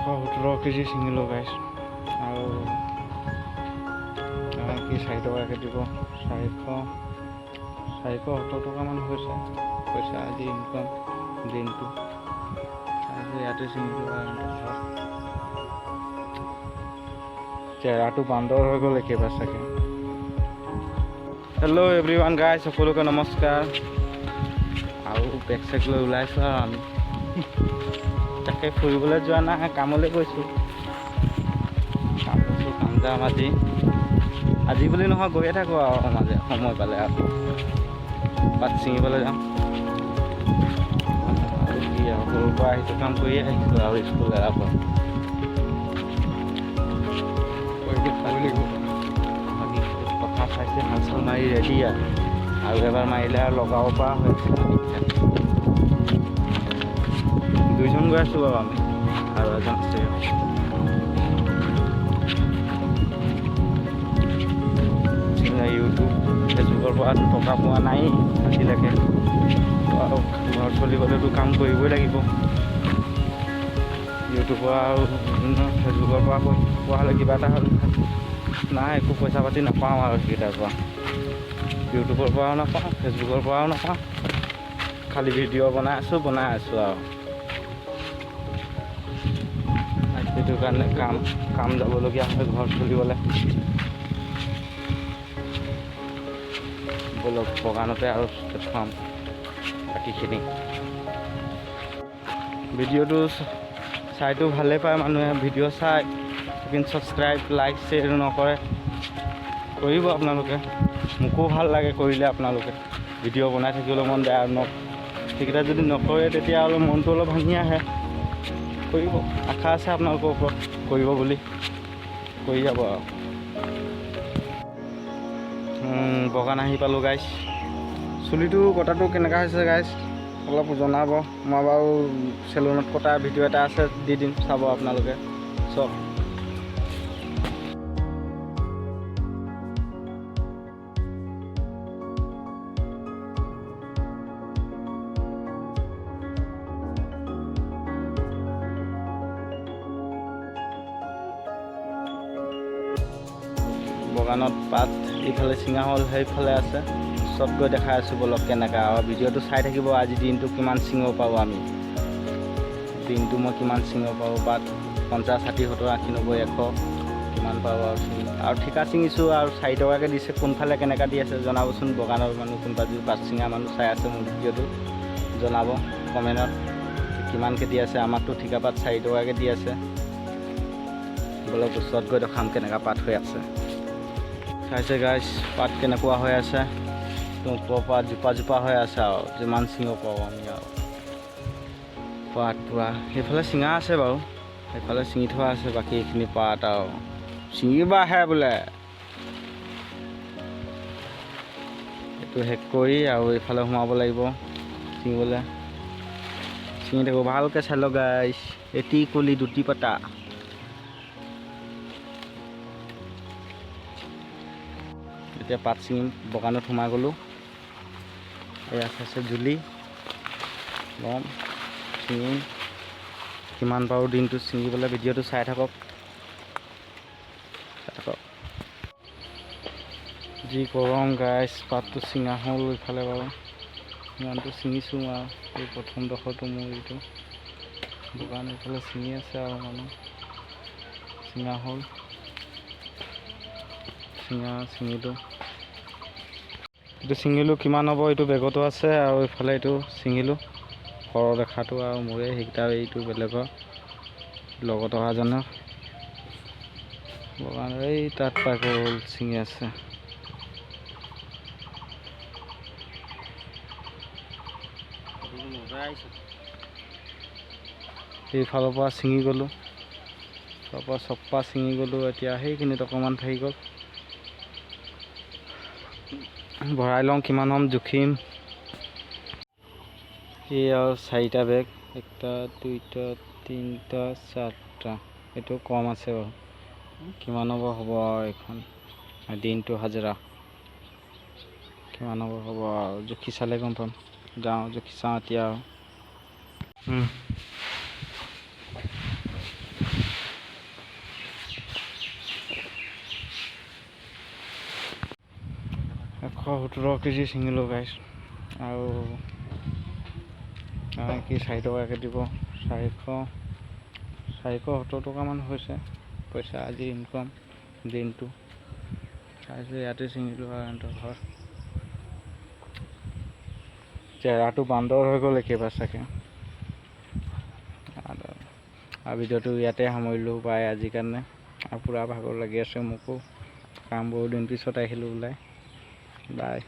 117 KG ছিঙিলোঁ গাইছ। আৰু কি 4 টকাকৈ দিব, 470 টকামান হৈছে পইচা আজি ইনকাম দিনটো। তাৰপিছত ইয়াতে ছিঙিলোঁ আৰু পথাৰত। চেহেৰাটো বান্দৰ হৈ গ'ল একেবাৰে চাগে। হেল্ল' এভৰি ওৱান গাইছ, সকলোকে নমস্কাৰ। আৰু বেগ চেগ লৈ ওলাইছোঁ আৰু আমি তাকে ফুৰিবলৈ যোৱা নাই, কামলৈ গৈছোঁ। কাম গৈছোঁ, কাম যাম আজি। আজি বুলি নহয়, গৈয়ে থাকোঁ আৰু মাজে সময় পালে। আৰু পাত ছিঙিবলৈ যাম আৰু কি আৰু, সৰুৰ পৰা সেইটো কাম কৰিয়ে আহিছোঁ আৰু স্কুল এৰাৰ পৰা। খাবই লাগিব। বাকী পথাৰ চাইছে, হাল চাল মাৰি ৰেডি আৰু। আৰু এবাৰ মাৰিলে আৰু লগাব পৰা হৈ আছে মাটিকেইটা। দুইজন গৈ আছোঁ বাৰু আমি, আৰু এজন আছে। ইউটিউব ফেচবুকৰ পৰাতো টকা পোৱা নাই আজিলৈকে। আৰু ঘৰ চলিবলৈতো কাম কৰিবই লাগিব। ইউটিউবৰ আৰু বিভিন্ন ফেচবুকৰ পৰা পোৱা হ'লে কিবা এটা হ'ল। নাই, একো পইচা পাতি নাপাওঁ আৰু সেইকেইটাৰ পৰা। ইউটিউবৰ পৰাও নাপাওঁ, ফেচবুকৰ পৰাও নাপাওঁ। খালি ভিডিঅ' বনাই আছোঁ, বনাই আছোঁ আৰু। সেইটো কাৰণে কাম যাবলগীয়া হয় ঘৰ চলিবলৈ। ব'লক, বাগানতে আৰু দেখুৱাম বাকীখিনি। ভিডিঅ'টো চাইতো ভালেই পায় মানুহে, ভিডিঅ' চাই, কিন্তু ছাবস্ক্ৰাইব, লাইক, শ্বেয়াৰ নকৰে। কৰিব আপোনালোকে, মোকো ভাল লাগে কৰিলে আপোনালোকে। ভিডিঅ' বনাই থাকিবলৈ মন যায় আৰু সেইকেইটা যদি নকৰে, তেতিয়া অলপ মনটো অলপ ভাঙি আহে। কৰিব, আশা আছে আপোনালোকৰ ওপৰত কৰিব বুলি। কৰি যাব আৰু। বগান আহি পালোঁ গাইছ। চুলিটো কটাটো কেনেকুৱা হৈছে গাইছ, অলপ জনাব। মই বাৰু চেলুনত কটা ভিডিঅ' এটা আছে, দি দিম, চাব আপোনালোকে চব। বাগানত পাত এইফালে ছিঙা হ'ল, সেইফালে আছে। ওচৰত গৈ দেখাই আছোঁ, ব'লক কেনেকুৱা। আৰু ভিডিঅ'টো চাই থাকিব। আজি দিনটো কিমান ছিঙিব পাৰোঁ আমি, দিনটো মই কিমান ছিঙিব পাৰোঁ পাত, 50, 60, 70, 80, 90, 100 কিমান পাৰোঁ আৰু ছিঙি। আৰু ঠিকা ছিঙিছোঁ আৰু 4 টকাকৈ দিছে। কোনফালে কেনেকুৱা দি আছে জনাবচোন। বাগানৰ মানুহ কোনোবা যদি পাত ছিঙা মানুহ চাই আছে মোৰ ভিডিঅ'টো, জনাব কমেণ্টত কিমানকৈ দি আছে। আমাকতো ঠিকা পাত 4 টকাকৈ দি আছে। ব'লক, ওচৰত গৈ দেখাম কেনেকুৱা পাত হৈ আছে। চাইছে গাইছ, পাত কেনেকুৱা হৈ আছে। একদম ওপৰৰ পৰা জোপা জোপা হৈ আছে আৰু যিমান ছিঙিব পাৰোঁ আমি আৰু পাত পূৰা। সেইফালে ছিঙা আছে বাৰু, সেইফালে ছিঙি থোৱা আছে। বাকী এইখিনি পাত আৰু ছিঙিবাহে বোলে। এইটো শেষ কৰি আৰু এইফালে সোমাব লাগিব ছিঙিবলৈ। ছিঙি থাকোঁ, ভালকৈ চাই লওক গাইছ। এটি কলি দুটি পাতা। এতিয়া পাত ছিঙিম। বাগানত সোমাই গ'লোঁ। এয়া চাইছে, জুলি ল'ম, ছিঙিম। কিমান পাৰোঁ দিনটো ছিঙিবলৈ, ভিডিঅ'টো চাই থাকক, চাই থাকক। যি গৰম গাইছ। পাতটো ছিঙা হ'ল ইফালে বাৰু, ইমানটো ছিঙিছোঁ আৰু। এই প্ৰথম ডোখৰটো মোৰ এইটো দোকান। এইফালে ছিঙি আছে আৰু মানুহ। ছিঙা হ'ল, ছিঙিলোঁ। এইটো ছিঙিলোঁ, কিমান হ'ব এইটো বেগতো আছে। আৰু এইফালে এইটো ছিঙিলোঁ, সৰহ দেখাটো আৰু মোৰে, সেইকেইটা এইটো বেলেগৰ, লগত অহাজনৰ। বাগান এই তাত পাই গ'ল, ছিঙি আছে। মজা আহিছে। সেইফালৰ পৰা ছিঙি গ'লোঁ, তাৰপৰা চপা ছিঙি গ'লোঁ। এতিয়া সেইখিনিত অকণমান থাকি গ'ল। ভৰাই লওঁ, কিমান হ'ম জুখিম। এই আৰু চাৰিটা বেগ, একটা, দুইটা, তিনিটা, চাৰিটা। এইটো কম আছে বাৰু। কিমান হ'ব হ'ব আৰু এইখন দিনটো হাজিৰা কিমান হ'ব হ'ব আৰু জুখি চালে গম পাম। যাওঁ, জুখি চাওঁ এতিয়া আৰু। 17 কেজি ছিঙিলোঁ গাইছ। আৰু মানে কি, 4 টকাকৈ দিব, 470 টকামান হৈছে পইচা আজি ইনকম দিনটো। তাৰপিছত ইয়াতে ছিঙিলোঁ আৰু সিহঁতৰ ঘৰত। চেহেৰাটো বান্দৰ হৈ গ'ল একেবাৰে চাগে। আৰু ভিডিঅ'টো ইয়াতে সামৰিলোঁ। বাই আজিৰ কাৰণে। আৰু পূৰা ভাগৰ লাগি আছে মোকো, কাম বহুত দিন পিছত আহিলোঁ ওলাই। বাই।